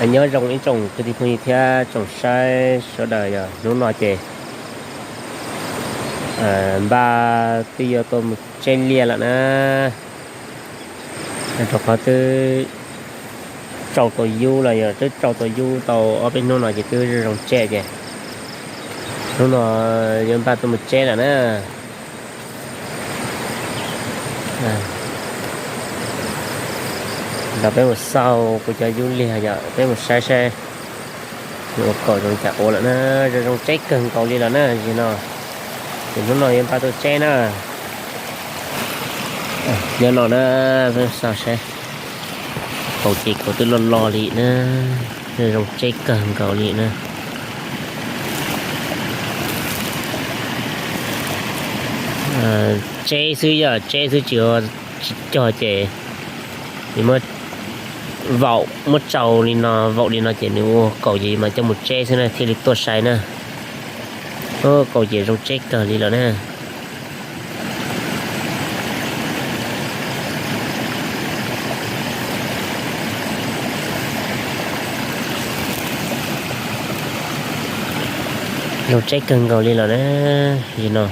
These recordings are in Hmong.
Nyob zoo ib tsoom kwv tij phooj ywg thiab tsoom saib sawv daws, yog hnub no ces npaj twb yuav tuaj mus tseb liaj lawm na, rau qhov twb tsau tau yub los yog twb tsau tau yub tau ob peb hnub no ces twb zoo tseb ces hnub no yuav npaj tuaj mus tseb lawm na. Nrog peb mus xauj kuv cov yub liag yom, peb mus saib saib nws ua kaus zoo li cas ua lawm na. Zoo zoo tseb kawg nkaus li lawm na, yog no ces hnub no yuav npaj tuaj tseb na. Nyob no na, peb xauj saib, kaus ces kaus twb loj loj li na, zoo zoo tseb kawg nkaus li na. Tseb xwb yog tseb xwb tsis, tsis cog ces muab vaum muab tsau li no, vaum li no ces nws ua kaus ces mas coj mus tseb xwb na thiaj li tuaj sai na. Kaus ces zoo tseb kawg li lawm na. Zoo tseb kawg nkaus li lawm na, yog no.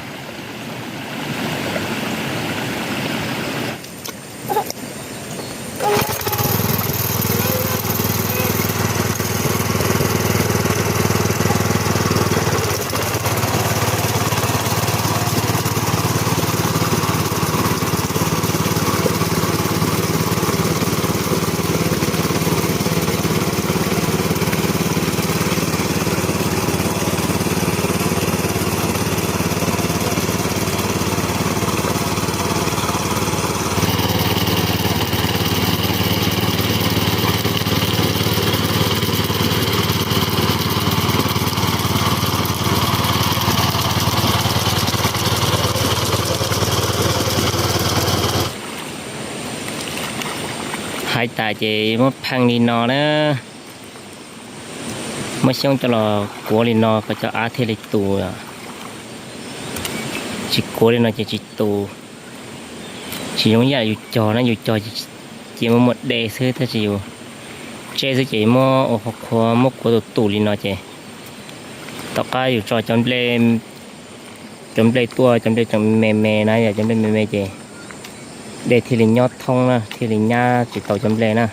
Hais tas ces muab pheej li no na, muab xyoob coj los kuav li no kom cov av thiaj li tus, tsis kuav li no ces tsis tus. Tsis zoo ib yam yus cog na, yus cog ces muaj muaj de xwb, tab sis yus tseb xwb ces muab ua qhuav qhuav muab kuav tus tus li no ces tom qab yus tso cov nplej, cov nplej tuaj, cov nplej tseem me me na, yog cov nplej me me ces dej thiaj li nyob thoob na, thiaj li nyab tsis tau cov nplej na.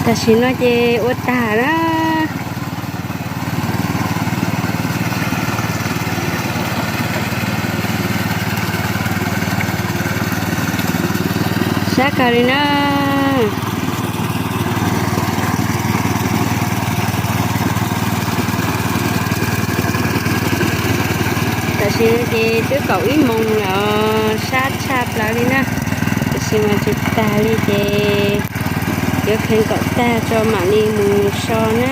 Tam sim no ces ua tag na. Sab kawg li na. Tam sim no ces twb kaum ib moos lawm, sab tshaj plaws li na. Tam sim no tsis tag li ces yuav kheev kom tag tso mam li mus so na.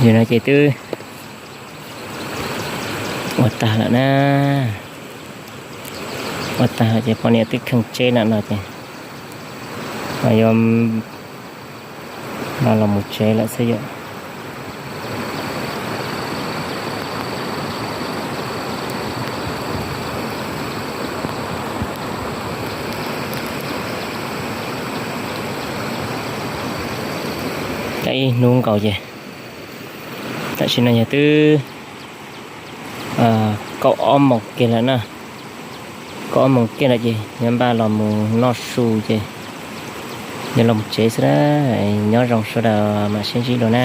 Yog no ces twb ua tag lawm na. Ua tag lawm ces poj niam twb kheej tseb lawm no ces yuav npaj los mus tsev lawm xwb yom. Tau ib hnub nkaus ces tam sim no yog twb kaum ob moos kiag lawm na. Kaum ob moos kiag lawm ces yuav npaj los mus noj su ces yuav los mus tsev xwb na. Nyob zoo sawv daws, mam sib ntsib dua na.